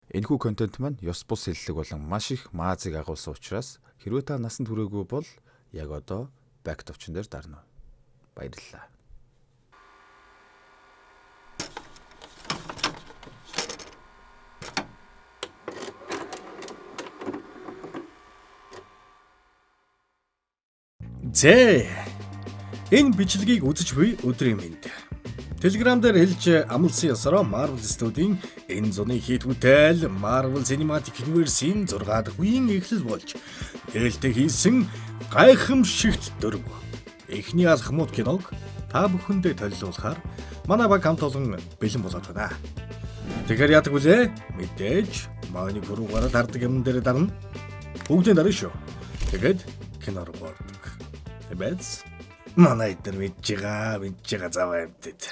Энэхүү контент маань ёс бус хэллэг болон маш их маазыг агуулсан учраас хэрвээ та насанд хүрээгүй бол яг одоо back товчон дээр дарна. Баярлалаа. Зэ. Энэ бичлэгийг үзэж буй өдрийн мэнд. Telegram дээр хэлж амлсан ёсороо Marvel Studio-ийн энэ зуны хийт бүтээл Marvel Cinematic Universe-ийн 6 дахь үеийн эхлэл болж нээлттэй хийсэн гайхамшигт дөрв. Эхний алхмууд киног та бүхэндээ толилуулахаар манай баг хамт олон бэлэн болоод байна. Тэгэхээр яадаг вүлээ? Мэдээж мааны хөрүүгаараа дардаг юм дээр дарна. Бүгдийн дарна шүү. Тэгээд кино руу ордог. Тэбэц манай эдгээр мэдж байгаа, мэдж байгаа заваа юмтэд.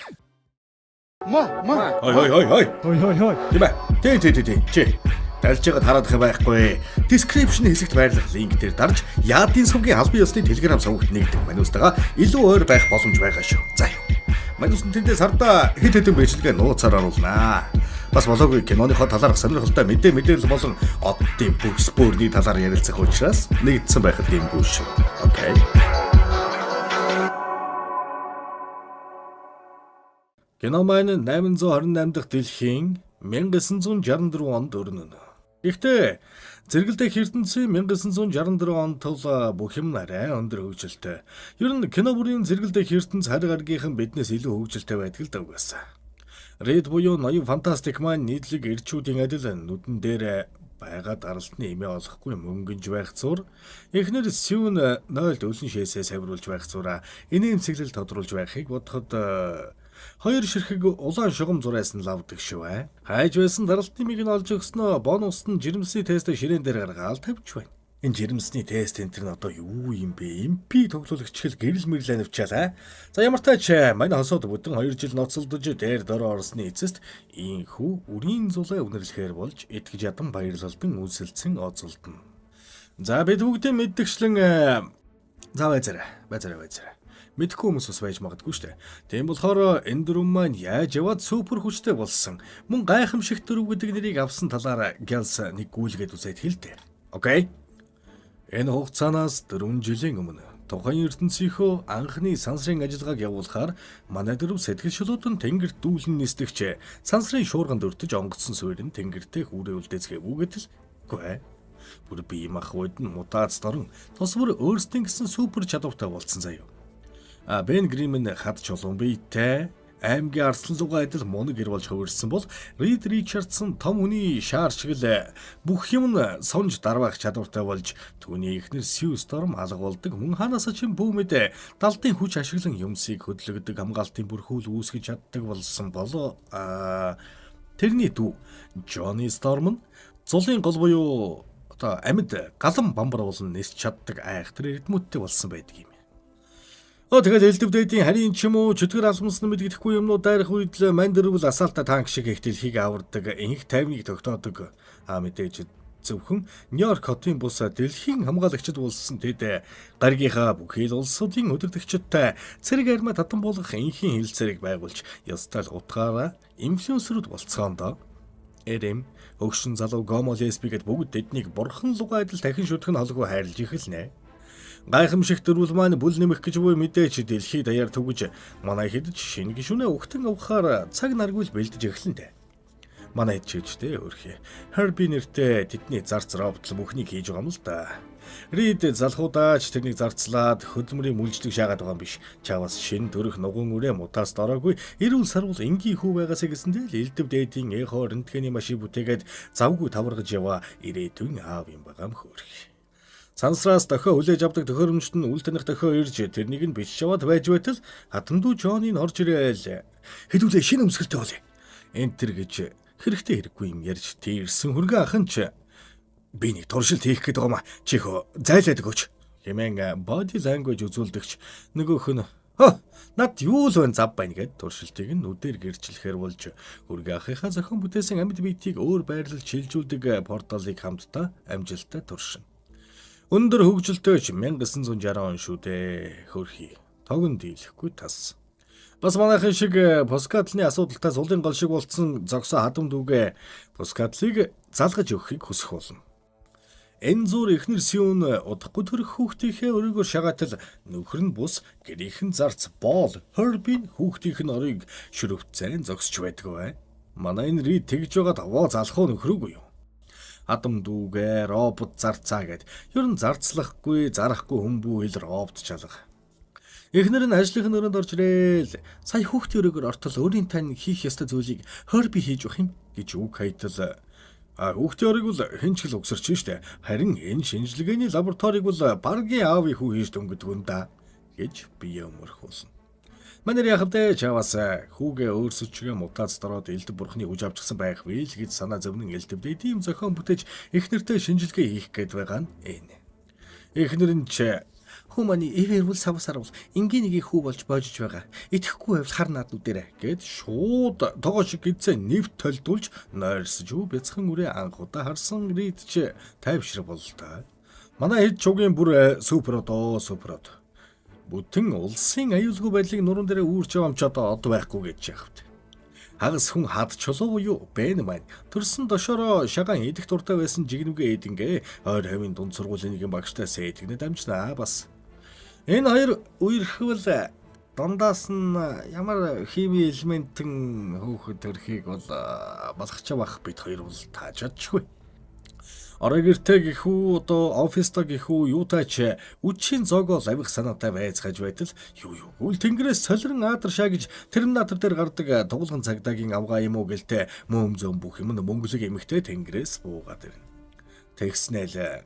Ма ма. Хой хой хой хой. Хой хой хой. Тийм ээ. Тий тий тий тий. Чи дарж байгаа тараадах юм байхгүй. Description хэсэгт байрлах линк дээр дарж Яадын сувгийн албан ёсны Telegram сувагт нэгдэг. Манустайгаа илүү ойр байх боломж байгаа шүү. За юу. Манус нь тэндээ сарда хэд хэдэн бичлэгээ нууцаар оруулнаа. Бас болоогүй киноныхоо талаарх сонирхолтой мэдээ мэдээлэл болон оддын бүх спорны талаар ярилцах учраас нэгдсэн байхад гэмгүй шүү. Окей. Кино маань 828 дахь дэлхийн 1964 онд өрнөнө. Гэхдээ зэрэгэлдэх ертөнцийн 1964 он тул бүх юм арай өндөр хөгжилтэй. Ер нь кино бүрийн зэрэгэлдэх ертөнц харь гаргийнхан биднээс илүү хөгжилтэй байдаг л да угаасаа. Ред буюу ноён фантастик маань нийтлэг эрчүүдийн адил нүдэн дээр байгаа даралтны эмээ олохгүй мөнгөнж байх зур эхнэр Сюн 0-д өлөн шээсээ савируулж байх зураа инээмсэглэл тодруулж байхыг бодоход хоёр ширхэг улаан шугам зурайсан лавдаг шүү ээ. Хайж байсан даралтны миг нь олж өгснөө бонуст нь жирэмсний тестээ ширээн дээр гаргаал тавьж байна. Энэ жирэмсний тест энэ төр нь одоо юу юм бэ? MP тоглуулагч хэл гэрэл мэрлээ навчаалаа. За ямар тач манай хосууд бүдэн 2 жил ноцолдож дээр дөрөө орсны эцэст ийхүү үрийн зулаа үнэрлэхээр болж итгэж ядан баярлалдан үнсэлцэн оцолдно. За бид бүгдийн мэддэгчлэн за байцаарай. Байцаарай байцаарай. Мэдхгүй хүмүүс бас байж магадгүй шүү дээ. Тийм болохоор энэ дөрөв маань яаж яваад супер хүчтэй болсон. Мөн гайхамшигт дөрөв гэдэг нэрийг авсан талаар Гялс нэг гүйлгээд үзээд хэлдэ. Окей. Энэ хугацаанаас 4 жилийн өмнө тухайн ертөнцийнхөө анхны сансрын ажиллагааг явуулахаар манай дөрөв сэтгэл шулуутан тэнгэрт дүүлэн нисдэгч сансрын шуурганд өртөж онгоцсон суурь нь тэнгэртээ хүүрээ үлдээцгээв гэтэл үгүй ээ. Бүр бие махбод нь мутаац дорн тус бүр өөрсдийн гэсэн супер чадвартай болцсон заяа. А Бен Грим нь хад чулуун биетэй аймгийн арслан лугаа адил мунаг гэр болж хувирсан бол Рид Ричардсон том хүний шаар шиг л бүх юм нь сунж дарваах чадвартай болж түүний эхнэр Сью Сторм алга болдог мөн ханаасаа ч бүүмэд далдын хүч ашиглан юмсыг хөдлөгдөг хамгаалтын бүрхүүл үүсгэж чаддаг болсон болоо тэрний дүү Джонни Сторм нь зулын гол буюу одоо амьд галан бамбар болон нисч чаддаг айхтар эрдэмтдтэй болсон байдаг юм. Оо тэгэл элдв дээдийн харийн ч юм уу чөтгөр алмасан мэдгэдэхгүй юмнууд дайрах үед л мань дөрвөл асаалта танк шиг их дэлхийг авардаг, инх тайвныг тогтоодог. А мэдээж зөвхөн Нью-Йорк хотын бус дэлхийн хамгаалагчид болсон тэд гаригийнхаа бүхий л улсуудын өдөртөгчдтэй цэрэг армаа татан буулгах энхийн хилцээрийг байгуулж ёстой л утгаараа инфлюенсерүүд болцгоондоо. РМ өгшин залуу Гомо лесби гэд бүгд тэднийг бурхан лугаа адил дахин шүтэх нь холгүй хайрлаж эхэлнэ. Гайхамшигт дөрвөл маань бүл нэмэх гэж буй мэдээч дэлхий даяар түгэж манай хэд ч шинэ гишүүнээ өгтөн авахаар цаг наргүй л бэлдэж эхэлнэ дээ. Манай хэд ч гэжтэй өөрхий. Херби нэртэй тэдний зарц робот бүхнийг хийж байгаа юм л да. Рид залхуудаач тэрнийг зарцлаад хөдөлмөрийн мүлжлэг шаагаад байгаа юм биш. Чаваас шин төрөх нугуун үрээ мутаас дороогүй эрүүл сарвал энгийн хүү байгаасаа гэсэндээ л элдв дээдийн эхо рентгений машин бүтээгээд завгүй таваргаж яваа ирээдүйн аав юм байгаа юм хөөрхий. Сансраас дохио хүлээж авдаг төхөөрөмжт нь үл таних дохио ирж тэрнийг нь бичиж аваад байж байтал хатамдуу Джоныг орж ирээл. Хэдүүлээ шинэ өмсгөлтэй болъё. Энтер гэж хэрэгтэй хэрэггүй юм ярьж тийрсэн хөргөн ах нь ч би нэг туршилт хийх гээд байгаа маа. Чи хөө зайлаад өгөөч. Хэмээн body language үзүүлдэгч нөгөөх нь хөө над юу л вэ зав байна гэд туршилтыг нь нүдээр гэрчлэхээр болж хөргөн ахынхаа зохион бүтээсэн амьд биетийг өөр байрлал шилжүүлдэг порталыг хамтдаа амжилттай туршина. Өндөр хөгжилтэй ч 1960 он шүү дээ. Хөрхий. Тогон дийлэхгүй тас. Бас манайхан шиг Пускатлны асуудалтай сулын гол шиг болцсон зогсоо хадам дүүгээ Пускатлыг залгаж өгөхийг хүсэх болно. Энэ зур эхнэр Сюн удахгүй төрөх хүүхдийнхээ өрөөгөр шагаатал нөхөр нь бус гэрийнхэн зарц Боол Хербийн хүүхдийнх нь орыг шүрвцэн зогсож байдаг бай. Манай энэ Рид тэгж байгаад овоо залах уу нөхрөөгүй юу? Адам дүүгээ робот зарцаа гэд ер нь зарцлахгүй зарахгүй хүн бүү ил робот чалга. Эхнэр нь ажлынх нь өрөөнд орж ирээл сая хүүхдийн өрөөгөр ортол өөрийн тань хийх ёстой зүйлийг Херби хийж өгөх юм гэж үг хайтал. А хүүхдийн орыг бол хэн ч л угсарч штэ. Харин энэ шинжилгээний лабораторийг бол баргийн аавын хүү хийж дөнгөдөг юм да гэж бие өмөрхүүлнэ. Манер яхав дээ чаваас хүүгээ өөрсөчгөө мутац дороод элдв бурхны үж авчихсан байх вэ л гэж санаа зовнон элдвдээ тийм зохион бүтээж эхнэртэй шинжилгээ хийх гээд байгаа нь энэ. Эхнэр нь ч Хүү маань ивэрвэл сав сарвал энгийн нэгийг хүү болж боожиж байгаа. Итгэхгүй байвал хар наад нүдэрэ. Гэд шууд тогоо шиг гидсээ нэвт толдуулж нойрсож үү бяцхан үрээ анхудаа харсан Рид ч тайвшир бололтой. Манай хэд чугийн бүр супер одоо супер од. Бүтэн улсын аюулгүй байдлыг нуруунд дээрээ үүрч явамч одоо од байхгүй гэж яхавт. Хагас хүн хад чулуу буюу Бэн маань төрсөн дошороо шагаан идэх дуртай байсан жигнүгэ эдэнгээ ойр хавийн дунд сургуулийн нэгэн багштай сэтгэнэ дамжнаа бас. Энэ хоёр үерхвэл дундаас нь ямар хими элементэн хөөхөд төрхийг бол балгачаа бах бид хоёр бол тааж чадчихгүй. Орой гэртээ гэхүү одоо оффиста гэхүү юутай ч үдшийн зоогоо лавих санаатай байцгааж байтал юу юу үл тэнгэрээс солирон аадаршаа гэж терминатор дээр гардаг тугалган цагдаагийн авгаа юм уу гэлтэй мөөм зөм бүх юм мөнгөлөг эмэгтэй тэнгэрээс буугаад ирнэ. Тэгснээл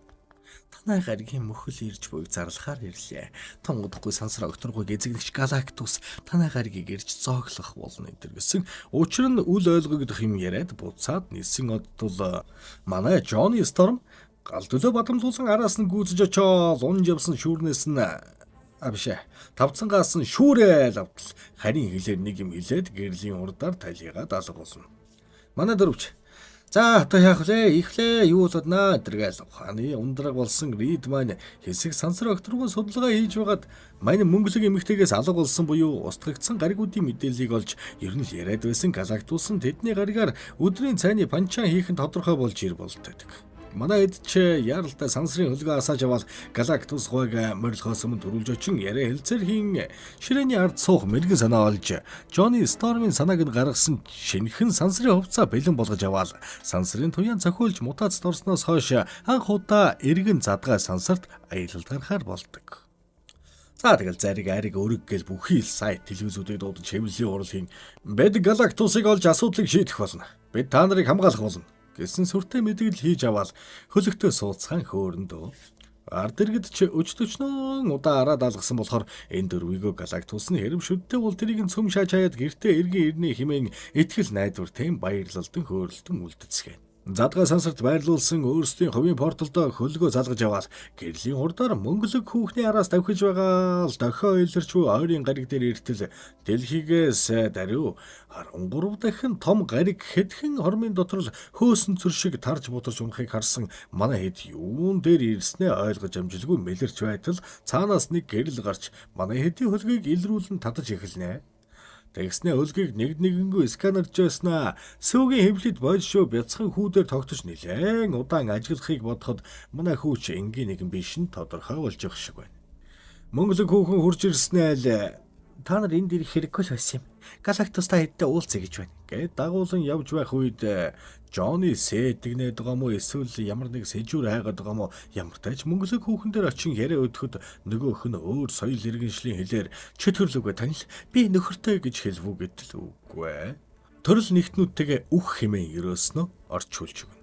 Танай гаригийн мөхөл ирж буйг зарлахаар ирлээ. Тун удахгүй сансар огторгойг эзэгнэгч Галактус танай гаригийг ирж зооглох болно энэ гэсэн. Учир нь үл ойлгогдох юм яриад буцаад нисэн одтол манай Джонни Сторм гал төлөө бадамлуулсан араас нь гүйцэж очоод унж явсан шүүрнээс нь а биш ээ тавцангаас нь шүүрээл автал харин хэлээр нэг юм хэлээд гэрлийн урдаар талигаад алга болно. Манай дөрвч за одоо яах вэ? Ихлээ юу болоод наа тэргээл ухааны ундраг болсон Рид маань хэсэг сансар огторгон судалгаа хийж байгаад маань мөнгөлөг эмэгтэйгээс алга болсон буюу устгагдсан гаригуудын мэдээллийг олж ер нь л яриад байсан Галактус нь тэдний гаригаар өдрийн цайны панчаан хийх нь тодорхой болж ир болтойдаг. Манай эд ч яаралтай сансрын хөлгөө асааж аваад Галактус гойг морилхоос өмнө төрүүлж очин яриа хэлцээр хийн ширээний ард суух мэрэгэн санаа олж Джонни Стормын санааг нь гаргасан шинэхэн сансрын хувцас бэлэн болгож аваад сансрын туяан цохиулж мутацид орсноос хойш анх удаа эргэн задгай сансарт аялалд гарахаар болдог. За тэгэл зариг айрыг өрөг гэл бүхий л сайт телевизүүдийг дуудаж хэвлэлийн урлагийн бед Галактусыг олж асуудлыг шийдэх болно. Бид та нарыг хамгаалах болно гэсэн сүртэй мэдээлэл хийж аваад хөлөгтөө сууцгаан хөөрөндөө. Ард иргэд ч өчтөчнөн удаа араад алгасан болохоор энэ дөрвийгөө Галактус нь хэрэв шүдтэй бол тэрийг нь цөм шааж хаяад гэртээ эргэн ирнэ хэмээн итгэл найдвартай баярлалдан хөөрөлдөн үлдэцгээн. Задгай сансарт байрлуулсан өөрсдийн хувийн порталдоо хөлгөө залгаж аваад гэрлийн хурдаар мөнгөлөг хүүхний араас давхиж байгаа л дохио илэрч буй ойрын гариг дээр иртэл дэлхийгээс даруй 13 дахин том гариг хэдхэн хормын дотор л хөөсөн цөр шиг тарж бутарч унахыг харсан манай хэд юун дээр ирснээ ойлгож амжилгүй мэлэрч байтал цаанаас нэг гэрэл гарч манай хэдийн хөлгийг илрүүлэн татаж эхэлнэ. Тэгснээ өлгийг нэг нэгэнгүй сканерж байснаа сүүгийн хэвлэлд болж шүү бяцхан хүүдээр тогтож нилээн удаан ажиглахыг бодоход манай хүүч энгийн нэгэн биш нь тодорхой болж явах шиг байна. Мөнгөлөг хүүхэн хурж ирснээ л та нар энд ирэх хэрэггүй л байсан юм. Галактус та хэдтэй уулзъя гэж байна. Гэт дагуулan явж байх үед Джонни сэтгнээд байгаа мó эсвэл ямар нэг сэжүүр хайгаад байгаа мó ямар тач мөнгөлөг хүүхэн дээр очин яриа өдөхөд нөгөөх нь өөр соёл иргэншлийн хэлээр чөтгөрлөгөө танил би нөхөртэй гэж хэлвүү гэтэл үгүй ээ. Төрөл нэгтнүүдтэйгээ үх хэмээн ерөөснөө орчуулж өгнө.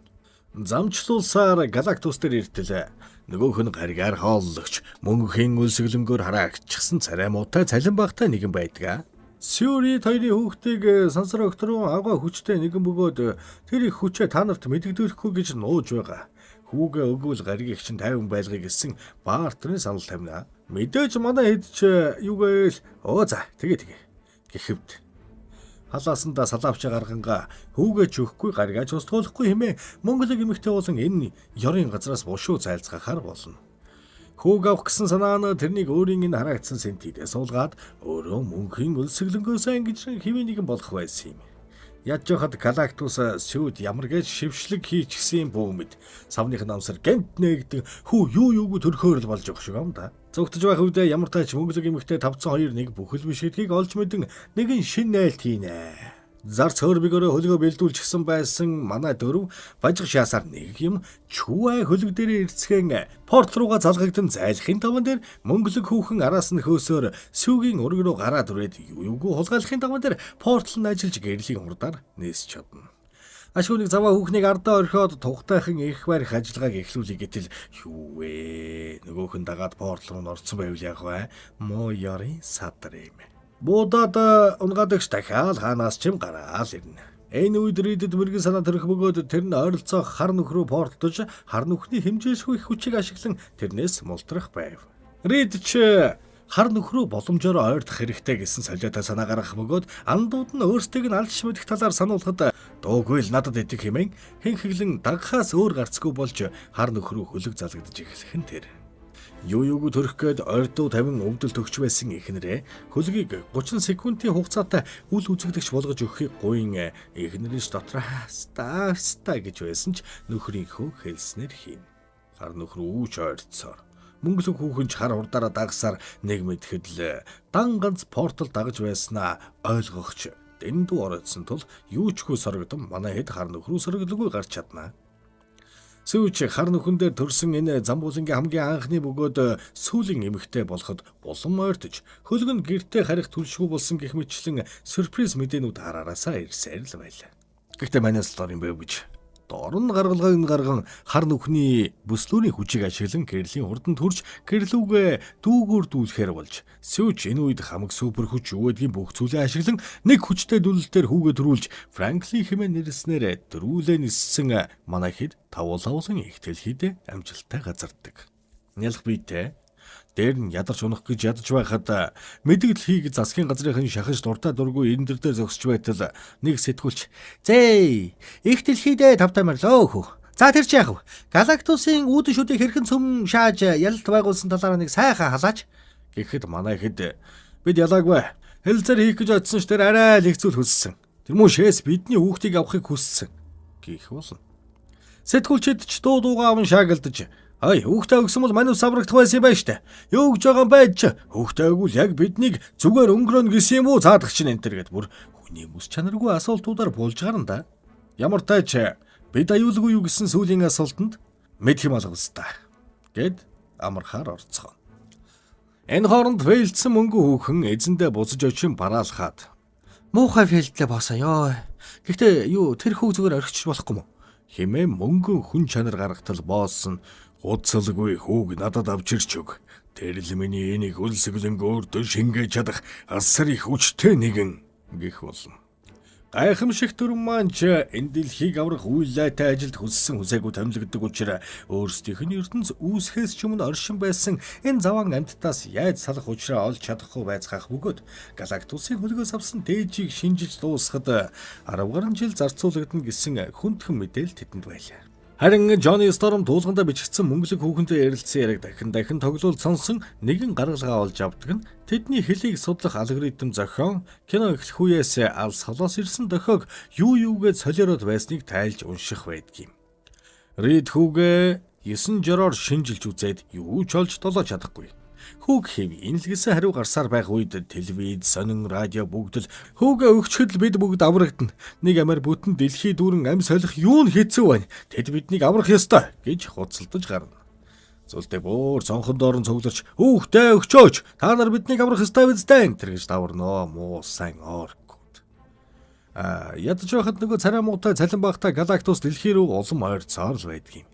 Замчлуулсаар Галактус дээр иртэл нөгөөх нь гаригаар хооллогч мөнгөхийн үлсгэлөнгөөр хараагчсан царай муутай цалин багтай нэгэн байдаг. Сюри хоёрын хүүхдийг сансар огт руу авгаа хүчтэй нэгэн бөгөөд тэр их хүчээ та нарт мэдэгдүүлэхгүй гэж нууж байгаа. Хүүгээ өгвөл гаригийг чинь тайван байлгая гэсэн баартрын санал тавина. Мэдээж манай хэд ч юу гээл өө за тэгээ тэгээ гэхэвд. Халаасандаа салаавчаа гаргангаа хүүгээ ч өгөхгүй гаригаа ч устгуулахгүй хэмээн мөнгөлөг эмэгтэй болон энэ ёрын газраас бушуу зайлцгаахаар болно. Хүүг авах гэсэн санаа нь тэрнийг өөрийн энэ хараагдсан сэнтидээ суулгаад өөрөө мөнхийн өлсгөлөнгөөс ангижран хэвийн нэгэн болох байсан юм. Ядж байхад Галактус сүйд ямар гэж шившлэг хийчихсэн бүүмэд савных намсар гэнт нээгдэн хүү юу юугүй төрхөөр л болж явах шиг юм да. Зүгтж байх үедээ ямар тач мөнгөлөг эмэгтэй 502 нэг бүхэл биш гэдгийг олж мэдэн нэгэн шин найлт хийнэ. Зарц хөөрбөгөөрөө хөлгөө бэлдүүлчихсэн байсан манай дөрөв бажиг шаасаар нэг юм чүүай хөлөг дээрээ ирцгэн портал руугаа залгагдан зайлахын таван дээр мөнгөлөг хүүхэн араас нь хөөсөөр сүүгийн ураг руу гараад үрээд юу юугүй хулгайлахын таван дээр портал нь ажиллаж гэрлийн хурдаар нээсч чадна. Ашгүй нэг заваа хүүхнийг ардаа орхиод тухтайхан их барих ажиллагааг эхлүүлэе гэтэл юу вэ? Нөгөөх нь дагаад портал руу н орцсон байвал яах вэ? Муу ёрын садар юм. Буудаад унгадагч дахиад хаанаас ч юм гараал ирнэ. Энэ үед Ридэд мөргөн санаа төрөх бөгөөд тэр нь ойролцоо хар нүх рүү портлож хар нүхний хэмжээшгүй их хүчийг ашиглан тэрнээс мултрах байв. Рид ч хар нүх рүү боломжоор ойртох хэрэгтэй гэсэн солиотой санаа гаргах бөгөөд андууд нь өөрсдийг нь алдч мэдэх талаар сануулхад дуугүй л надад идэх хэмээн хэн хэглэн дагахаас өөр гарцгүй болж хар нүх рүү хөлөг залгадаж эхлэх нь тэр. Юу юугүй төрөх гээд ойрдуу 50 өвдөл төгч байсан эхнэрээ хөлгийг 30 секундын хугацаатай үл үзэгдэгч болгож өгөхийг гуйн эхнэрээс дотроо ста ста гэж байсан ч нөхрийнхөө хэлснээр хийн. Хар нөхөр үүч ойртсоор мөнгөлөг хүүхэн ч хар хурдаараа дагсаар нэг мэдхэд л дан ганц портал дагаж байснаа ойлгохч дэндүү оройтсон тул юу ч хүү сорогдсон манай хэд хар нөхрүү сорогдлгүй гарч чаднаа. Сүүч хар нүхэн дээр төрсэн энэ Замбуулангийн хамгийн анхны бөгөөд сүүлийн эмэгтэй болоход улам ойртож хөлөг нь гэртээ харих түлшгүй болсон гэх мэтчлэн сюрприз мэдээнүүд хараасаа ирсээр л байлаа. Гэхдээ манайс л юм байв гэж дор нь гаргалгааг нь гарган хар нүхний бүслүүрийн хүчийг ашиглан гэрлийн хурдан төрж гэрлүүгээ дүүгүүр дүүлэхээр болж сүүч энэ үед хамаг супер хүч юу гэдгийг бүх зүйлээ ашиглан нэг хүчтэй дүлэлтээр хүүгээ төрүүлж Франклин хэмээн нэрлснээр дөрүүлээ ниссэн манай хэд тавуулавлан их дэлхийд амжилттай газарддаг. Нялх биетэй дээр нь ядарч унах гэж ядаж байхад мэдгэл хийг засгийн газрын шахаж дуртай дургүй эндэр дээр зогсож байтал нэг сэтгүүлч "Зээ, их дэлхийдээ тавтай морилоо хөө. За тэр чи яах вэ? Галактусын үүдэн шүдийг хэрхэн цөм шааж ялалт байгуулсан талаараа нэг сайхан халаач" гэхэд манай хэд бид ялаагүй. Хэлцээр хийх гэж очисон ч тэр арай л их зүйл хүссэн. Тэр мөн шээс бидний хүүхдийг авахыг хүссэн гэх болно. Сэтгүүлчид ч дуу дуугаа аван шаагалдаж "Ай, хүүхдээ өгсөн бол манус аврагдах байсан юм байна штэ. Юу гэж байгаа юм бэ чи? Хүүхдээ өгвөл яг биднийг зүгээр өнгөрөөн гэсэн юм уу цаадах чинь энэ төр" гэд бүр хүний мэс чанаргүй асуултуудаар булж гарна да. Ямар тач бид аюулгүй юу гэсэн сүүлийн асуултанд мэдх юм алгастай гэд амархаар орцгоо. Энэ хооронд фейлдсэн мөнгө хүүхэн эзэндээ буцаж очин бараалхаад "Муухай фейлдлээ боосоо ёо. Гэхдээ юу тэр хүүг зүгээр орхичих болохгүй мó?" хэмээн мөнгөн хүн чанар гаргатал боос нь "Хуцалгүй хүүг надад авч ирч өг. Тэр л миний энийг өлсгөлөнгө өөртөө шингээж чадах асар их хүчтэй нэгэн" гэх болно. Гайхамшиг төрөн маань ч энэ дэлхийг аврах үйллайтай ажилд хүссэн хүсээгүй томилогддог учраас өөрсдийнх нь ертөнц үүсэхээс ч өмнө оршин байсан энэ заван амьтдаас яаж салах учраа олж чадахгүй байцгаах бөгөөд Галактусын хөлгөөс авсан дээжийг шинжилж дуусгахад 10 гаруй жил зарцуулагдана гэсэн хүндхэн мэдээлэл тэдэнд байлаа. Харин Джонни Сторм туулгандаа бичигдсэн мөнгөлөг хүүхэнтэй ярилцсан яриаг дахин дахин тоглоул сонсон нэгэн гаргалгаа олж авдаг нь тэдний хэлийг судлах алгоритм зохион кино эхлэх үеэс алс холоос ирсэн дохиог юу юугээ солиороод байсныг тайлж унших байдгийм. Рид хүүгээ 9 жороор шинжилж үзээд юу ч олж долоож чадахгүй. Хүүг хэв энэ л гэсэн хариу гарсаар байх үед телевиз, сонин, радио бүгд л хүүгээ өгчхөд л бид бүгд аврагдана. Нэг амиар бүтэн дэлхий дүүрэн ам солих юу нь хэцүү байна. Тэд биднийг аврах ёстой гэж хуцалдаж гарна. Зүлдээ бүр цонхон доор нь цугларч "Хүүхдээ өгчөөч. Та нар биднийг аврах ёстой биз дээ" энэ гэж даварноо муу сайн оркууд. А ядаж байхад нөгөө царай муутай цалин багтай Галактус дэлхий рүү улам ойрцоор л байдгийм.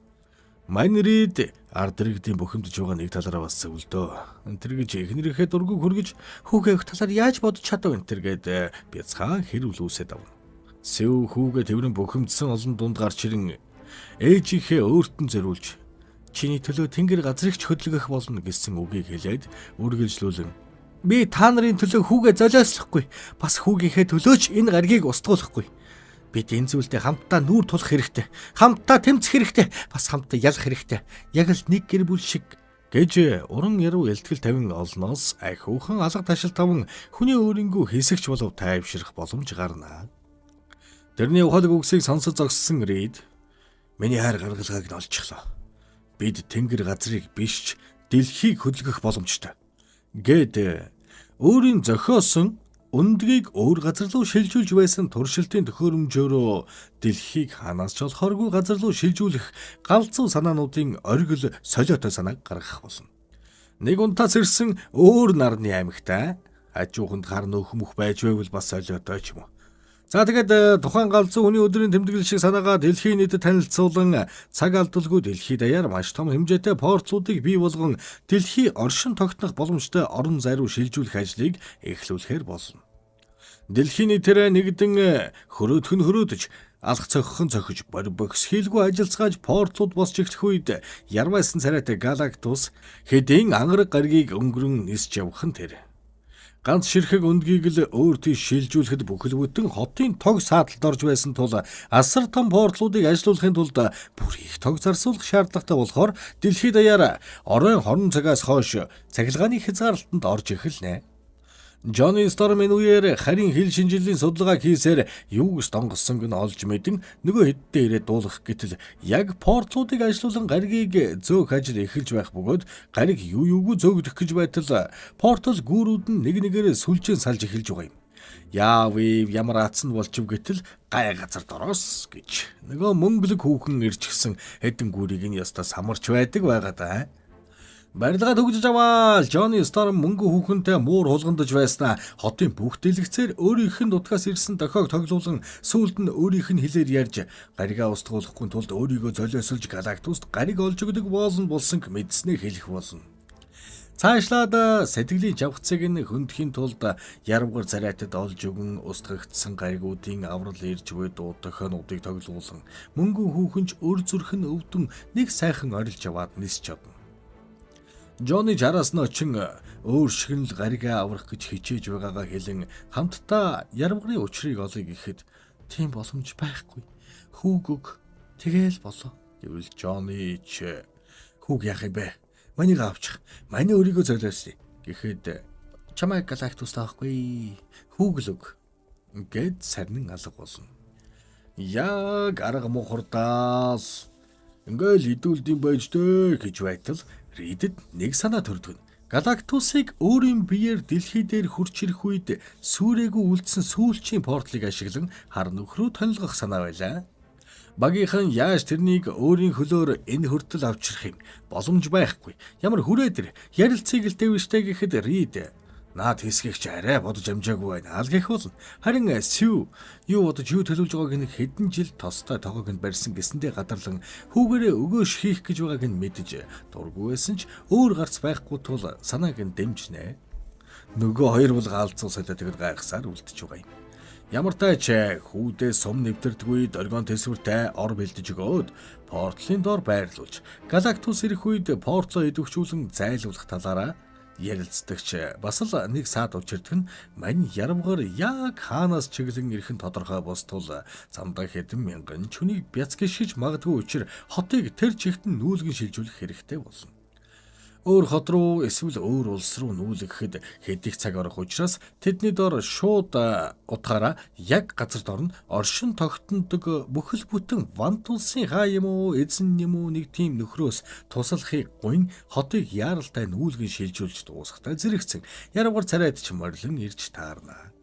Манрид ард иргэдийн бухимдаж байгаа нэг талаараа бас зөвлөдөө. Энэ тэр гэж эхнэрийнхээ дургуг хөргөж Хүүгээ өгөх талаар яаж бодож чадав энэ тэр гээд бяцхан хэрүүлүүсэд авна. Сэв хүүгээ тэрэн бухимдсан олон дунд гарч ирэн ээжийнхээ өөрт нь зориулж "Чиний төлөө тэнгэр газрыг ч хөдөлгөх болно" гэсэн үгийг хэлээд үргэлжлүүлэн "Би та нарын төлөө хүүгээ золиослохгүй. Бас хүүгийнхээ төлөө ч энэ гаргийг устгуулахгүй. Бид энэ зүйлдээ хамтдаа нүүр тулах хэрэгтэй. Хамтдаа тэмцэх хэрэгтэй. Бас хамтдаа ялах хэрэгтэй. Яг л нэг гэр бүл шиг" Гэж уран яруу элтгэл тавин олноос ахиухан алга ташил таван хүний өөрөнгөө хэсэгч болов тайвширх боломж гарна. Тэрний ухаалаг үгсийг сонсож зогссон Рид миний хайр гаргалгааг нь олчихлоо. Бид тэнгэр газрыг биш ч дэлхийг хөдөлгөх боломжтой. Гэт өөрийн зохиосон өндгийг өөр газар руу шилжүүлж байсан туршилтын төхөөрөмжөөрөө дэлхийг хаанаас ч олохооргүй газар руу шилжүүлэх галзуу санаануудын оргил солиотой санааг гаргах болно. Нэг унтаас ирсэн өөр нарны аймагтай хажууханд хар нөх мөх байж байвал бас солиотой ч юм уу. За тэгээд тухайн галзуу хүний өдрийн тэмдэглэл шиг санаагаа дэлхийн нийтэд танилцуулан цаг алдалгүй дэлхий даяар маш том хэмжээтэй портлуудыг бий болгон дэлхий оршин тогтнох боломжтой орон зай руу шилжүүлэх ажлыг эхлүүлэхээр болно. Дэлхийн нийтээр нэгдэн хөрөөдөх нь хөрөөдөж, алх цохих нь цохиж, бор бохис хийлгүй ажиллацгааж портлууд босч эхлэх үед ярвайсан царайтай Галактус хэдийн ангараг гаригийг өнгөрөн нисч явах нь тэр. Ганц ширхэг өндгийг л өөр тийш шилжүүлэхэд бүхэл бүтэн хотын тог сааталд орж байсан тул асар том портлуудыг ажилуулахын тулд бүр их тог зарсуулах шаардлагатай болохоор дэлхий даяар оройн 20 цагаас хойш цахилгааны хязгаарлалтанд орж эхэлнэ. Джонни Сторм энэ үеэр харин хил шинжиллийн судалгааг хийсээр юу гэж донгосонг нь олж мэдэн нөгөө хэддээ ирээд дуулах гэтэл яг портлуудыг ажилуулан гаригийг зөөх ажил эхэлж байх бөгөөд гариг юу юугүй зөөгдөх гэж байтал портал гүүрүүд нь нэг нэгээрээ сүлжээн салж эхэлж байгаа юм. Яав ямар ац нь болчих гэтэл гай газар дороос гэж нөгөө мөнгөлөг хүүхэн ирчихсэн хэдэн гүүрийг нь ястаа самарч байдаг байгаа даа. Барилгаа төгжиж аваал Джонни Сторм мөнгө хүүхэнтэй муур хулгандаж байснаа хотын бүх дэлгэцээр өөрийнх нь нутгаас ирсэн дохиог тоглуулан сүүлд нь өөрийнх нь хэлээр ярьж гаригаа устгуулахгүй тулд өөрийгөө золиослж Галактуст гариг олж өгдөг болно болсонг мэдснээ хэлэх болно. Цаашлаад сэтгэлийн жавхцыг нь хөндөхийн тулд яравгар царайтад олж өгөн устгагдсан гаригуудын аврал ирж буй дуу дохионуудыг тоглуулан мөнгө хүүхэн ч өр зүрх нь өвдөн нэг сайхан орилж аваад нисч чадна. Джонни жараас нь очин өөр шигнэл гаригаа аврах гэж хичээж байгаагаа хэлэн хамтдаа яравгарын учрыг олъё гэхэд тийм боломж байхгүй. Хүүг өг тэгэл болоо. Гэвэл Джонни ч хүүг яах юм бэ? Манийг авчих. Манай өөрийгөө золиослъё. Гэхэд чамайг Галактус таахгүй. Хүүг л өг гэд сарнин алга болно. Яг арга мухардаал ингээл идүүлдэм байж дээ гэж байтал Ридэд нэг санаа төрдөг. Галактусыг өөрийн биеэр дэлхий дээр хурч ирэх үед сүрээгүй үлдсэн сүүлчийн портлыг ашиглан хар нөхрөө тонилгох санаа байлаа. Багийнхан яаж тэрнийг өөрийн хөлөөр энэ хүртэл авчрах юм? Боломж байхгүй. Ямар хүрээ тэр ярилцыг л дэвштэй гэхэд Рид наад хэсгийг ч арай бодож амжаагүй байна. Ал гэх бол харин Сью юу бодож юу төлөвлөж байгааг нь хэдэн жил тостой тогоог нь барьсан гэсэндээ гадарлан хүүгээрээ өгөөш хийх гэж байгааг нь мэдэж дургүй байсан ч өөр гарц байхгүй тул санааг нь дэмжнэ. Нөгөө хоёр бол гаалцуу солио тэгэд гайхсаар үлдэж байгаа юм. Ямар тач хүүдээ сум нэвтэрдгүй доргон төсвөртэй ор бэлдэж өгөөд портлын доор байрлуулж Галактус ирэх үед портлоо идэвхжүүлэн зайлуулах талаараа ярилцдагч бас л нэг саад учирдаг нь мань яравгаар яг хаанаас чиглэн ирэх нь тодорхой бос тул замдаа хэдэн мянган чүнийг бяц гიშгэж магадгүй учир хотыг тэр чигт нь нүүлгэн шилжүүлэх хэрэгтэй болно. Өөр хот руу эсвэл өөр улс руу нүүлгэхэд хэд их цаг орох учраас тэдний дор шууд утгаараа яг газар дор нь оршин тогтнодог бүхэл бүтэн Вант улсын хаа юм уу эзэн юм уу нэг тийм нөхрөөс туслахыг гуйн хотыг яаралтай нүүлгэн шилжүүлж дуусгатай зэрэгцэн яравгар царайд ч морилон ирж таарна.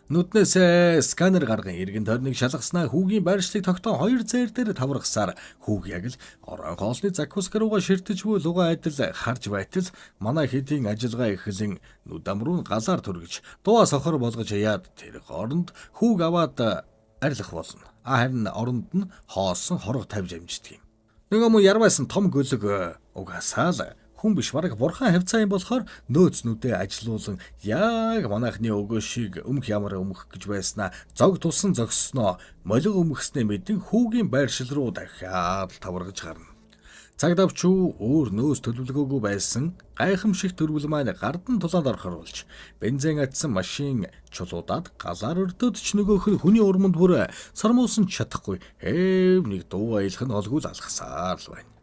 Нүднээсээ сканер гарган эргэн тойрныг шалгаснаа хүүгийн байршлыг тогтоон хоёр зээр дээр таврагсаар хүүг яг л оройн хоолны закуска руугаа ширтэж буй лугаа адил харж байтал манай хэдийн ажиллагаа эхлэн нүд ам руу галаар түргэж дууа сохор болгож яад тэр хооронд хүүг аваад арилах болно. А харин оронд нь хоосон хорго тавьж амждаг юм. Нөгөө мөн ярвайсан том гөлөг угаасаа л хүн биш бараг бурхан хавцаа юм болохоор нөөцнүүдээ ажилуулан яг манайхны өгөөшийг өмх ямар өмөх гэж байснаа зог тусан зогссноо молиг өмгснээ мэдэн хүүгийн байршил руу дахиад таваргаж гарна. Цаг давчуу өөр нөөц төлөвлөгөөгүй байсан гайхамшиг төрвөл маань гардан тулаанд орохор болж бензин атсан машин чулуудаад галаар өрдөөд ч нөгөөх нь хүний урманд бүр сормуусан ч чадахгүй хэв нэг дуу аялах нь олгүй л алхасаар л байна.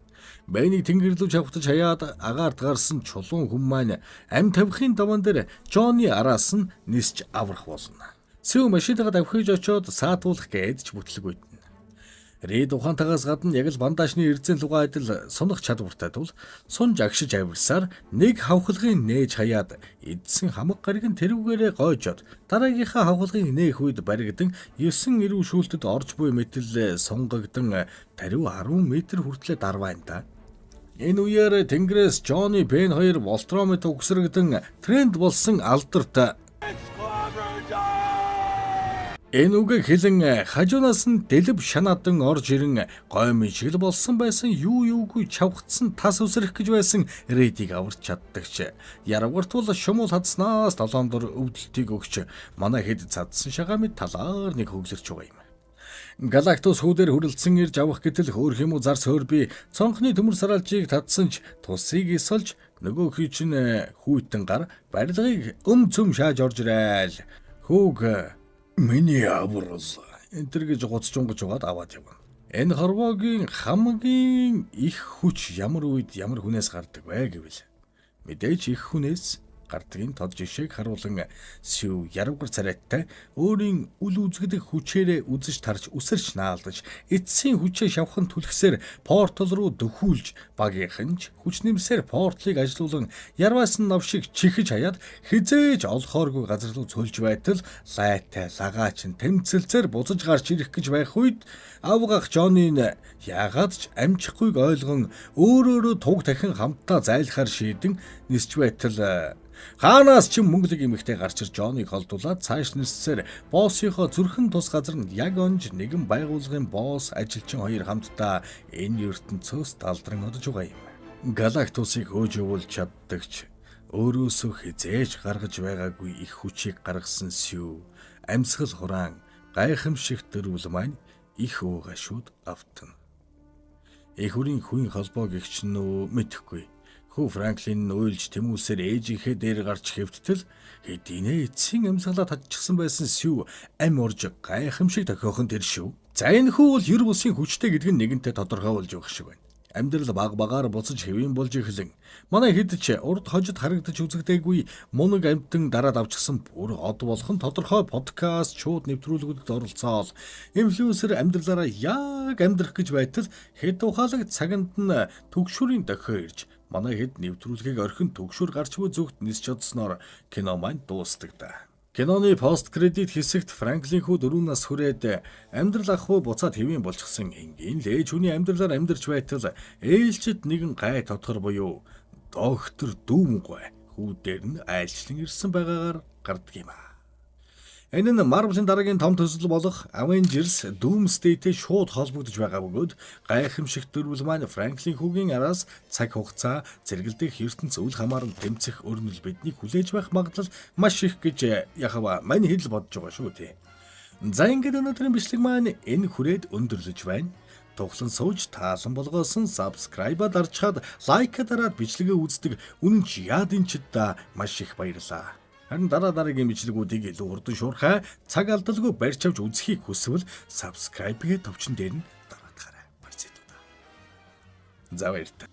Бэнийг тэнгэр рүү чавхтаж хаяад агаарт гарсан чулуун хүн маань ам тавихын даван дээр Джонни араас нь нисч аврах болно. Сүү машинтайгаа давхиж очиод саатуулах гээд ч бүтлгүй. Рид ухаантайгаас гадна яг л бандажны эрзэн лугаа адил сунах чадвартай тул сунж агшиж авирсаар нэг хавхлагын нээж хаяад эдсэн хамаг гариг нь тэрүүгээрээ гойжод дараагийнхаа хавхлагын нээх үед баригдан 9 эрүү шүүлтэд орж буй мэтэл сунгагдан тариу 10 м хүртлээр дарваа юм да. Энэ үеэр Тэнгэрээс Джонни Бен хоёр Волтромит угсрагдан тренд болсон алдарт Энэ үгийг хэлэн хажуунаас нь дэлб шанаадан орж ирэн гоймон шиг л болсон байсан юу юугүй чавгацсан тас үсрэх гэж байсан Редийг аварч чаддагч. Яравгарт бол шумуул хадснаас долоон дор өвдөлтийг өгч манай хэд цадсан шагаа мэд талаар нэг хөглөрч байгаа юм. Галактус хүүдээр хүрэлцэн ирж авах гэтэл хөөх юм уу зарс хөөр би цонхны төмөр саралжийг татсан ч тусыг эсолж нөгөө хий чинь хүйтэн гар барилгыг өм цөм шааж орж ирээл. Хүүг миний аврал энэ гэж гоцч унгаж угаад аваад явна. Энэ хорвоогийн хамгийн их хүч ямар үед ямар хүнээс гардаг вэ гэвэл мэдээж их хүнээс гардгийн тод жишээг харуулан Сью яравгар царайтай өөрийн үл үзэгдэх хүчээрээ үзэж тарж үсэрч наалдаж эцсийн хүчээ шавхан түлхсээр портал руу дөхүүлж багийнхан ч хүч нэмсээр портлыг ажилуулан ярваас нь новшиг чихэж хаяад хизээж олохооргүй газар руу цөлж байтал лайтай лагаач нь тэмцэлцээр буцаж гарч ирэх гэж байх үед авгах Джонни нь яагаад ч амжихгүйг ойлгон өөрөөрөө туг дахин хамтдаа зайлахаар шийдэн нисч байтал хаанаас ч мөнгөлөг эмэгтэй гарч ир Джонныг холдуулаад цааш ниссээр боссынхоо зүрхэн тус газар нь яг онж нэгэн байгууллагын босс ажилчин хоёр хамтдаа энэ ертөнцөөс далдран одож байгаа юм. Галактусыг хөөж явуулж чаддагч өөрөөсөө хизээж гаргаж байгаагүй их хүчийг гаргасан Сью амьсгал хураан гайхамшиг дөрвөл маань их уугашууд автна. Эх хүрийн хүн холбоо гихч нь үү мэдэхгүй. Хүү Франклин нь уйлж тэмүүлсээр ээжийнхээ дээр гарч хэвттэл хэдийнэ эцсийн амьсгалаа татчихсан байсан Сью ам орж гайхамшиг тохиохон тэр шүү. За энэ хүү бол ер бусын хүчтэй гэдэг нь нэгэнтээ тодорхой болж явах шиг байна. Амьдрал баг багаар буцаж хэвийн болж эхлэн манай хэд ч урд хожид харагдаж үзэгдээгүй мунаг амьтан дараад авчихсан бүр од болгон тодорхой подкаст шууд нэвтрүүлгүүдэд оролцоол инфлюенсер амьдралаараа яг амьдрах гэж байтал хэд ухаалаг цаганд нь түгшүүрийн дохио ирж манай хэд нэвтрүүлгийг орхин түгшүүр гарч буй зүгт нисч одсноор кино маань дуустдаг да. Киноны пост кредит хэсэгт Франклин хүү 4 нас хүрээд амьдрал ах хүү буцаад хэвийн болчихсон энгийн л ээж хүний амьдралаар амьдарч байтал ээлжид нэгэн гай тодгор буюу доктор Дүүмгой хүү дээр нь айлчлан ирсэн байгаагаар гардаг юм аа. Энэ нь Marvel-ын дараагийн том төсөл болох Avengers Doomsday-тэй шууд холбогдож байгаа бөгөөд гайхамшигт дөрвөл маань Франклин хүүгийн араас цаг хугацаа зэрэгэлдэх ертөнц үл хамааран тэмцэх өрнөл биднийг хүлээж байх магадлал маш их гэж яхава мань хэл бодож байгаа шүү дээ. За ингээд өнөөдрийн бичлэг маань энэ хүрээд өндөрлөж байна. Тухлан сууж таалан болгоосон subscribe-а дарчхаад лайк дараад бичлэгээ үздэг үнэн ч яадын ч да маш их баярлалаа. Харин дараа дараагийн бичлэгүүдийг илүү хурдан шуурхай цаг алдалгүй барьж авч үзэхийг хүсвэл subscribe-гээ товчон дээр нь дараадахаарай. Барьцээ. За баяртай.